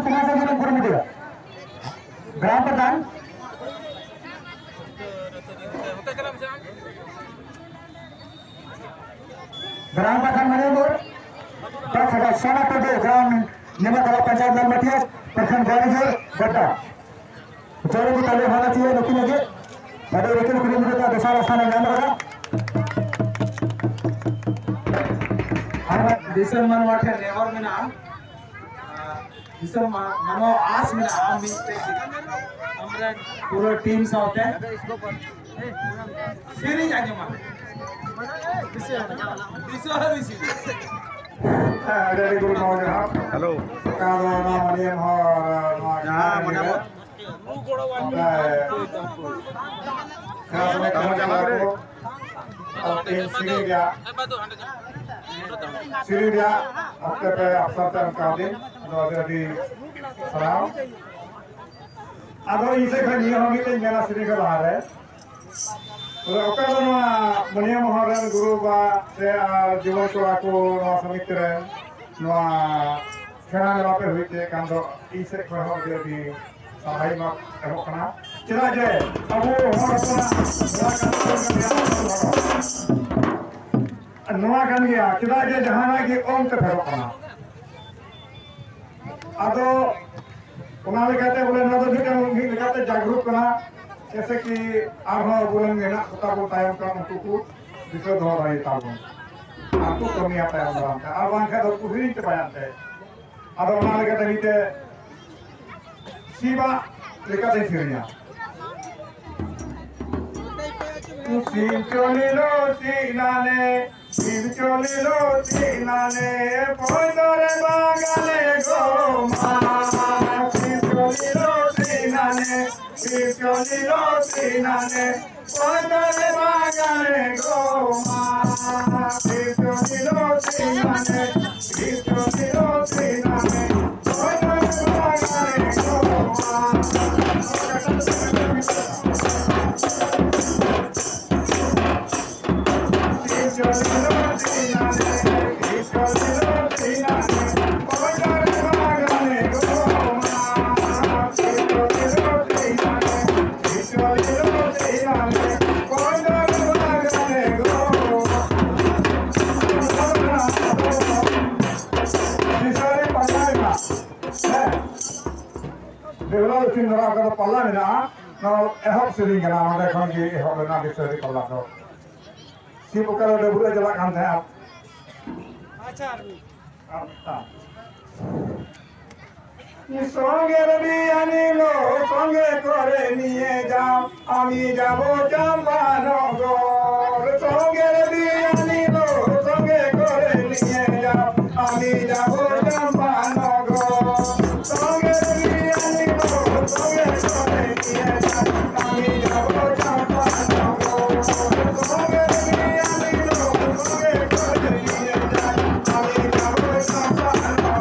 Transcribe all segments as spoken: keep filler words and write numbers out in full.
ᱥᱚᱢᱟᱡᱽ ᱨᱮᱱ ᱠᱩᱨᱩᱢᱩᱴᱩᱭᱟ᱾ ᱜᱨᱟᱢ ᱯᱨᱚᱫᱷᱟᱱ, ᱜᱨᱟᱢ ᱯᱨᱚᱫᱷᱟᱱ ᱢᱟᱱᱤᱠᱯᱩᱨ, ᱛᱟᱪᱷᱟᱲᱟ ᱥᱳᱱᱟ ᱴᱩᱰᱩ, ᱜᱨᱟᱢ ᱱᱤᱢᱟᱛᱟᱞᱟ, ᱯᱚᱧᱪᱟᱭᱮᱛ ᱱᱚᱢᱵᱚᱨ ᱴᱤᱭᱟᱥ, ᱯᱨᱚᱠᱷᱚᱸᱰ ᱜᱚᱣᱟᱨᱤᱡᱷᱚᱨ, ᱜᱚᱰᱰᱟ᱾ ᱡᱚᱭ ᱜᱮ ᱛᱟᱞᱮ ᱦᱚᱸ ᱱᱟᱪᱤᱭᱟ ᱱᱩᱠᱤᱱ ᱞᱟᱹᱜᱤᱫ᱾ ᱟᱹᱰᱤ ᱨᱟᱹᱥᱠᱟᱹ ᱠᱩᱨᱩᱢᱩᱴᱩ ᱠᱟᱛᱮ ᱫᱚᱥᱟᱨ ᱟᱥᱟᱱ ᱮ ᱧᱟᱢ ᱟᱠᱟᱫᱟ᱾ ᱟᱨ ᱫᱤᱥᱚᱢ ᱢᱟᱱᱣᱟ ᱴᱷᱮᱱ ᱱᱮᱦᱚᱨ ᱢᱮᱱᱟᱜᱼᱟ, ᱟᱨ ᱫᱤᱥᱚᱢ ᱢᱟ-, ᱢᱟᱱᱣᱟ ᱟᱥ ᱢᱮᱱᱟᱜᱼᱟ ᱟᱢ ᱢᱤᱫᱴᱮᱱ ᱜᱮ᱾ ᱟᱢᱨᱮᱱ ᱯᱩᱨᱟᱹ ᱴᱤᱢ ᱥᱟᱶᱛᱮ ᱥᱮᱨᱮᱧ ᱟᱸᱡᱚᱢᱟ᱾ ᱫᱤᱥᱚᱢ, ᱫᱤᱥᱚᱢ᱾ ᱦᱮᱸ, ᱟᱹᱰᱤ ᱟᱹᱰᱤ ᱜᱩᱨᱩ ᱱᱚᱣᱟ ᱡᱚᱦᱟᱨ᱾ ᱦᱮᱞᱳ᱾ ᱚᱠᱟ ᱫᱚ ᱱᱚᱣᱟ ᱢᱟᱹᱱᱤᱭᱟᱹ ᱦᱚᱲ, ᱱᱚᱣᱟ ᱦᱮᱸ, ᱡᱟᱦᱟᱸ ᱢᱟᱹᱱᱤᱭᱟᱹ ᱨᱮ ᱦᱚᱲ᱾ ᱚᱸᱰᱮ ᱠᱷᱟᱥ ᱢᱤᱫᱴᱟᱝ ᱠᱚᱲᱟ ᱠᱚ, ᱟᱨ ᱛᱮᱦᱮᱧ ᱥᱮᱨᱮᱧ ᱨᱮᱭᱟᱜ, ᱥᱮᱨᱮᱧ ᱨᱮᱭᱟᱜ ᱚᱠᱛᱮ ᱯᱮ ᱚᱯᱥᱚᱨ ᱯᱮ ᱮᱢ ᱠᱟᱣᱫᱤᱧ, ᱟᱫᱚ ᱟᱹᱰᱤ ᱟᱹᱰᱤ ᱥᱟᱨᱦᱟᱣ᱾ ᱟᱫᱚ ᱤᱧ ᱥᱮᱫ ᱠᱷᱚᱱ ᱱᱤᱭᱟᱹ ᱦᱚᱸ ᱢᱤᱫᱴᱮᱱ ᱢᱮᱱᱟ ᱥᱮᱨᱮᱧ ᱠᱷᱚᱱ ᱞᱟᱦᱟᱨᱮ, ᱛᱚᱵᱮ ᱚᱠᱟ ᱫᱚ ᱱᱚᱣᱟ ᱢᱚᱱᱤᱭᱟ ᱢᱚᱦᱚᱞ ᱨᱮᱱ ᱜᱩᱨᱩ ᱵᱟ ᱥᱮ ᱟᱨ ᱡᱩᱣᱟᱹᱱ ᱠᱚᱲᱟ ᱠᱚ ᱱᱚᱣᱟ ᱥᱚᱢᱤᱛᱤ ᱨᱮ ᱱᱚᱣᱟ ᱥᱮᱬᱟ ᱞᱮᱠᱟ ᱯᱮ ᱦᱩᱭ ᱦᱚᱪᱚᱭᱮᱫ ᱠᱟᱱ ᱫᱚ, ᱤᱧ ᱥᱮᱫ ᱠᱷᱚᱱ ᱦᱚᱸ ᱟᱹᱰᱤ ᱟᱹᱰᱤ ᱥᱟᱨᱦᱟᱣ ᱤᱧ ᱮᱢᱚᱜ ᱠᱟᱱᱟ᱾ ᱪᱮᱫᱟᱜ ᱡᱮ ᱟᱵᱚ ᱦᱚᱲ ᱦᱚᱯᱚᱱᱟᱜ ᱱᱚᱣᱟ ᱠᱟᱛᱷᱟ ᱠᱟᱱ ᱜᱮᱭᱟ, ᱱᱚᱣᱟ ᱠᱟᱱ ᱜᱮᱭᱟ, ᱪᱮᱫᱟᱜ ᱡᱮ ᱡᱟᱦᱟᱱᱟᱜ ᱜᱮ ᱚᱞ ᱛᱮ ᱯᱷᱮᱰᱚᱜ ᱠᱟᱱᱟ᱾ ᱟᱫᱚ ᱚᱱᱟ ᱞᱮᱠᱟᱛᱮ ᱵᱚᱞᱮ ᱱᱚᱣᱟ ᱫᱚ ᱢᱤᱫᱴᱟᱝ ᱢᱤᱫ ᱞᱮᱠᱟᱛᱮ ᱡᱟᱜᱽᱨᱩᱠ ᱠᱟᱱᱟ, ᱡᱮᱭᱥᱮ ᱠᱤ ᱟᱨᱦᱚᱸ ᱟᱵᱚᱨᱮᱱ ᱢᱮᱱᱟᱜ ᱠᱚᱛᱟ ᱵᱚᱱ ᱛᱟᱭᱚᱢ ᱠᱟᱱ ᱩᱱᱠᱩ ᱠᱚ ᱫᱤᱥᱟᱹ ᱫᱚᱦᱚ ᱫᱟᱲᱮᱭᱟᱛᱟ ᱵᱚᱱ, ᱟᱨ ᱠᱚ ᱠᱟᱹᱢᱤᱭᱟ ᱛᱟᱭᱚᱢ ᱫᱟᱨᱟᱢ ᱛᱮ, ᱟᱨ ᱵᱟᱝᱠᱷᱟᱱ ᱫᱚ ᱠᱚ ᱦᱤᱲᱤᱧ ᱪᱟᱵᱟᱭᱟ ᱮᱱᱛᱮ᱾ ᱟᱫᱚ ᱚᱱᱟ ᱞᱮᱠᱟᱛᱮ ᱢᱤᱫᱴᱮᱡ ᱥᱤᱵᱟᱜ ᱞᱮᱠᱟᱛᱮ ᱥᱮᱨᱮᱧᱟ᱾ ᱥᱤᱧ ᱪᱚᱞᱤᱞᱚ ᱥᱤᱱᱟᱱᱮ, ᱥᱤᱧ ᱪᱚᱞᱤᱞᱚ ᱥᱤᱱᱟᱱᱮ, ᱯᱚᱭᱫᱚᱨᱮ ᱵᱟᱜᱟᱱᱮ ᱜᱳ ᱢᱟ᱾ ᱥᱤᱧ ᱪᱚᱞᱤᱞᱚ ᱥᱤᱱᱟᱱᱮ, ᱥᱤᱧ ᱪᱚᱞᱤᱞᱚ ᱥᱤᱱᱟᱱᱮ, ᱯᱚᱭᱫᱚᱨᱮ ᱵᱟᱜᱟᱱᱮ ᱜᱳ ᱢᱟ᱾ ᱥᱤᱧ ᱪᱚᱞᱤᱞᱚ ᱥᱤᱱᱟᱱᱮ, ᱥᱤᱧ ᱪᱚᱞᱤᱞᱚ ᱥᱤᱱᱟᱱᱮ, ᱵᱮᱦᱩᱞᱟ ᱫᱚ ᱛᱤᱱ ᱫᱷᱟᱨᱟ ᱚᱱᱠᱟ ᱫᱚ ᱯᱟᱞᱞᱟ ᱢᱮᱱᱟᱜᱼᱟ᱾ ᱱᱚᱣᱟ ᱮᱦᱚᱵ ᱥᱮᱨᱮᱧ ᱠᱟᱱᱟ, ᱱᱚᱸᱰᱮ ᱠᱷᱚᱱ ᱜᱮ ᱮᱦᱚᱵ ᱞᱮᱱᱟ ᱵᱤᱥᱥᱚᱦᱟᱨᱤ ᱯᱟᱞᱞᱟ ᱫᱚ᱾ ᱥᱤᱵ ᱚᱠᱟ ᱨᱮ ᱰᱟᱹᱵᱽᱨᱟᱹᱜ ᱮ ᱪᱟᱞᱟᱜ ᱠᱟᱱ ᱛᱟᱦᱮᱸᱫ᱾ ᱟᱪᱪᱷᱟ, ᱟᱨ ᱢᱤᱫ᱾ ᱟᱨ ᱢᱤᱫᱴᱟᱝ᱾ সঙ্গের বিয়ানি লো, সঙ্গে করে নিয়ে যাও, আমি যাব চম্পানগর। সঙ্গের বিয়ানি লো, সঙ্গে করে নিয়ে যাও, আমি যাব চম্পানগর। সঙ্গের বিয়ানি লো, সঙ্গে করে নিয়ে যাও, আমি যাব চম্পানগর। সঙ্গের বিয়ানি লো, সঙ্গে করে নিয়ে যাও, আমি যাব চম্পানগর।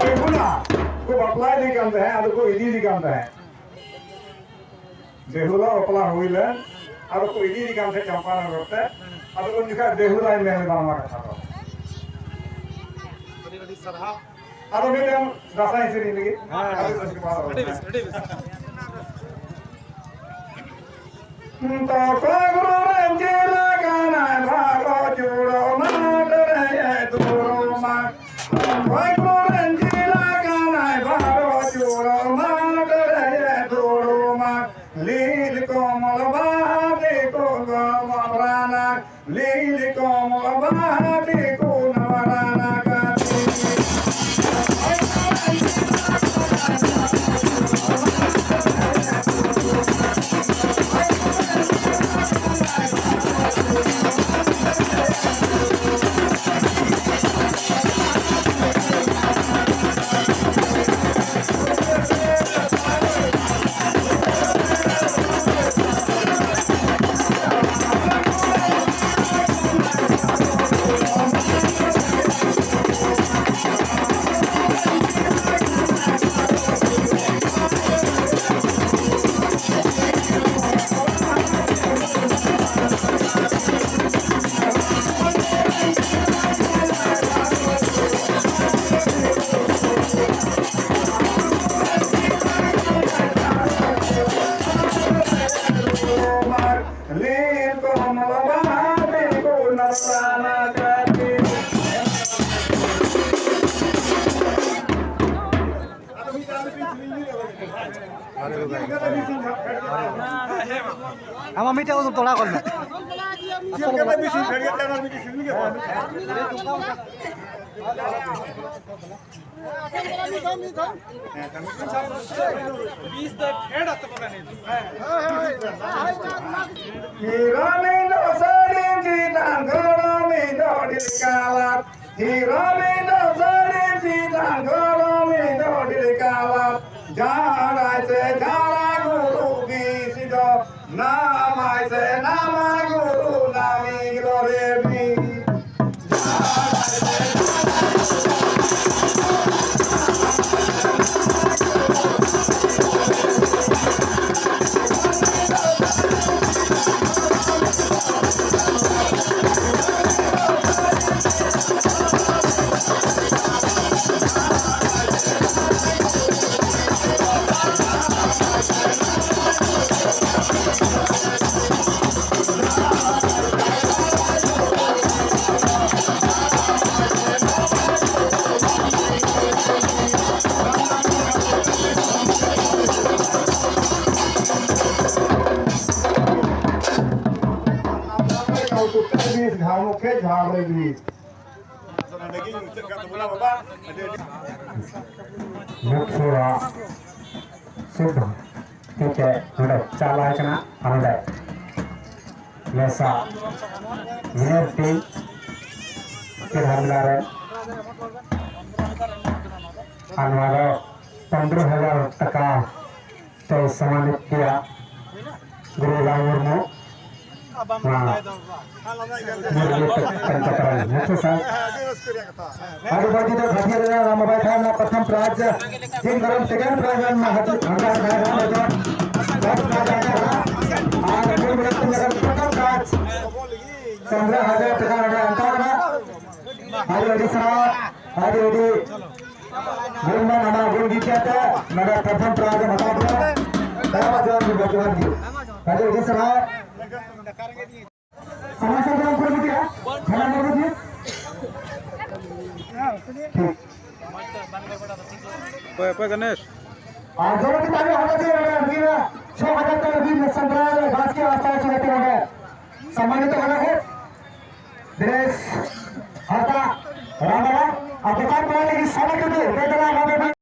ᱵᱮᱦᱩᱞᱟ ᱠᱚ ᱵᱟᱯᱞᱟᱭᱮᱫᱮ ᱠᱟᱱ ᱛᱟᱦᱮᱸᱫ, ᱟᱫᱚ ᱠᱚ ᱤᱫᱤᱭᱮᱫᱮ ᱠᱟᱱ ᱛᱟᱦᱮᱸᱫ᱾ ᱵᱮᱦᱩᱞᱟ ᱵᱟᱯᱞᱟ ᱦᱩᱭ ᱞᱮᱱ, ᱟᱫᱚ ᱠᱚ ᱤᱫᱤᱭᱮᱫᱮ ᱠᱟᱱ ᱛᱟᱦᱮᱸᱫ ᱪᱟᱢᱯᱟᱱᱚᱜᱚᱨ ᱛᱮ᱾ ᱟᱫᱚ ᱩᱱ ᱡᱚᱠᱷᱟᱡ ᱵᱮᱦᱩᱞᱟᱭ ᱢᱮᱱ ᱞᱮᱫᱟ ᱱᱚᱣᱟ ᱠᱟᱛᱷᱟ ᱫᱚ᱾ ᱟᱹᱰᱤ ᱟᱹᱰᱤ ᱥᱟᱨᱦᱟᱣ᱾ ᱟᱫᱚ ᱢᱤᱫᱴᱮᱱ ᱫᱟᱸᱥᱟᱭ ᱥᱮᱨᱮᱧ ᱞᱟᱹᱜᱤᱫ᱾ ᱦᱮᱸ᱾ ᱟᱹᱰᱤ ᱵᱮᱥ, ᱟᱹᱰᱤ ᱵᱮᱥ᱾ ᱛᱚᱠᱚᱭ ᱜᱩᱨᱩ ᱨᱮᱱ ᱪᱮᱞᱟ ᱠᱟᱱᱟᱭ ᱵᱷᱟᱨᱚᱛ ᱡᱩᱲᱟᱹ ᱢᱟᱴ ᱨᱮ ᱫᱩᱲᱩᱵ ᱢᱟ᱾ ᱛᱚᱠᱚᱭ ᱜᱩᱨᱩ ᱨᱮᱱ ᱪᱮᱞᱟ ᱠᱟᱱᱟᱭ ᱵᱷᱟᱨᱚᱛ ᱡᱩᱲᱟᱹ ᱢᱟᱴ ᱨᱮ ᱫᱩᱲᱩᱵ ᱢᱟ᱾ ᱞᱤᱞ ᱠᱚᱢᱚᱞ ᱵᱟᱦᱟ ᱛᱮᱠᱚ ᱜᱚᱢᱚᱨᱟᱱᱟ᱾ ᱞᱤᱞ ᱠᱚᱢᱚᱞ ᱵᱟᱦᱟ ᱛᱮᱠᱚ ᱜᱚᱢᱚᱨᱟᱱᱟ ᱠᱟᱛᱮ᱾ ᱟᱢᱟᱜ ᱢᱤᱫᱴᱮᱡ ᱩᱫᱩᱜ ᱛᱚᱲᱟ ᱠᱚᱞ ᱢᱮ᱾ ᱦᱤᱨᱚᱢᱤ ᱫᱚ ᱥᱟᱹᱨᱤ ᱪᱮᱛᱟᱱ ᱜᱚᱨᱚᱢᱤ ᱫᱚ ᱰᱷᱤᱞᱠᱟᱞᱟᱛ᱾ ᱦᱤᱨᱚᱢᱤ ᱫᱚ ᱥᱟᱹᱨᱤ ᱪᱮᱛᱟᱱ ᱜᱚᱨᱚᱢᱤ ᱫᱚ ᱰᱷᱤᱞᱠᱟᱞᱟᱛ᱾ ᱡᱟᱦᱟᱸᱭ ᱥᱮ ᱡᱟᱦᱟᱸᱭ ᱜᱩᱨᱩ ᱵᱤᱥ ᱫᱚ ᱱᱟᱢᱟᱭ ᱥᱮ ᱱᱟᱢᱟᱭ ᱜᱩᱨᱩ ᱱᱟᱢᱤ ᱜᱞᱳᱨᱤ ᱵᱤᱥ᱾ ᱜᱷᱟᱢᱚᱠᱷᱮ ᱡᱷᱟᱲ ᱨᱮ ᱵᱤᱥ᱾ ᱢᱩᱠᱷᱤᱭᱟᱹ ᱥᱩᱫᱷ ᱛᱤᱛᱮ ᱱᱚᱰᱮ ᱪᱟᱞᱟᱣ ᱠᱟᱱᱟ ᱟᱨ ᱱᱚᱰᱮ ᱢᱮᱥᱟ ᱧᱮᱞ ᱛᱤᱧ ᱪᱮᱦᱨᱟ ᱢᱮᱞᱟ ᱨᱮ᱾ ᱟᱨ ᱱᱚᱣᱟ ᱫᱚ ᱯᱚᱱᱨᱚ ᱦᱟᱡᱟᱨ ᱴᱟᱠᱟ ᱛᱮ ᱥᱚᱢᱢᱟᱱᱤᱛ ᱜᱮᱭᱟ ᱜᱩᱨᱩ ᱨᱟᱢ ᱢᱩᱨᱢᱩ᱾ ᱱᱚᱣᱟ ᱢᱩᱨᱢᱩ ᱯᱟᱧᱪᱟᱛᱟᱨᱟ ᱢᱩᱠᱷᱤᱭᱟᱹ ᱥᱟᱦᱮᱵᱽ᱾ ᱟᱹᱰᱤ ᱵᱟᱹᱲᱛᱤ ᱫᱚ ᱵᱷᱟᱹᱜᱤ ᱨᱮᱱᱟᱜ ᱨᱟᱢ ᱵᱟᱵᱟᱭ ᱛᱟᱦᱮᱱᱟ ᱯᱨᱚᱛᱷᱚᱢ ᱯᱨᱟᱭᱤᱡᱽ, ᱡᱤᱱ ᱜᱚᱨᱚᱢ ᱥᱮᱠᱮᱱᱰ ᱯᱨᱟᱭᱤᱡᱽ ᱨᱮᱱ ᱦᱟᱹᱡᱩᱜ ᱦᱟᱸᱰᱟ ᱦᱟᱸᱰᱟ ᱦᱟᱸᱰᱟ ᱫᱚ ᱫᱚᱥ ᱦᱟᱡᱟᱨ ᱴᱟᱠᱟ ᱟᱨ ᱯᱩᱱ ᱵᱮᱲᱟ ᱛᱤᱱ ᱦᱟᱡᱟᱨ ᱴᱟᱠᱟ ᱯᱨᱟᱭᱤᱡᱽ ᱯᱚᱱᱨᱚ ᱦᱟᱡᱟᱨ ᱴᱟᱠᱟ ᱚᱸᱰᱮ ᱟᱱᱴᱟᱣ ᱮᱱᱟ᱾ ᱟᱹᱰᱤ ᱟᱹᱰᱤ ᱥᱟᱨᱦᱟᱣ, ᱟᱹᱰᱤ ᱟᱹᱰᱤ ᱜᱩᱱᱢᱟᱱ ᱟᱢᱟᱜ ᱜᱩᱱ ᱜᱤᱛᱤᱡ ᱟᱛᱮ ᱱᱚᱰᱮ ᱯᱨᱚᱛᱷᱚᱢ ᱯᱨᱟᱭᱤᱡᱽ ᱮᱢ ᱦᱟᱛᱟᱣ ᱠᱮᱫᱟ᱾ ᱫᱟᱭᱟ ᱡᱚᱦᱟᱨ ᱜᱮ, ᱡᱚᱦᱟᱨ ᱜᱮ᱾ ᱟᱹᱰᱤ ᱟᱹᱰᱤ ᱥᱟᱨᱦᱟᱣ᱾ ᱥᱟᱢᱟᱝ ᱥᱮᱫ ᱫᱚ ᱩᱱᱠᱩ ᱞᱟᱹᱜᱤᱫ ᱜᱮ, ᱠᱷᱟᱱᱟ ᱢᱩᱨᱢᱩ ᱡᱤ᱾ ᱴᱷᱤᱠ᱾ ᱚᱠᱚᱭ, ᱚᱠᱚᱭ ᱜᱚᱱᱮᱥ? ᱟᱨ ᱡᱚᱛᱚ ᱠᱤᱱ ᱛᱟᱦᱮᱸ ᱦᱚᱴᱚ ᱪᱮᱫ ᱨᱮ ᱱᱤᱭᱟᱹ ᱪᱷᱚ ᱦᱟᱡᱟᱨ ᱴᱟᱠᱟ ᱵᱤᱱ ᱥᱟᱢᱵᱽᱲᱟᱣ ᱨᱮ ᱵᱟᱥ ᱠᱮ ᱟᱥᱛᱟ ᱦᱚᱪᱚ ᱠᱟᱛᱮ ᱱᱚᱰᱮ ᱥᱚᱢᱢᱟᱱᱤᱛ ᱠᱟᱱᱟ᱾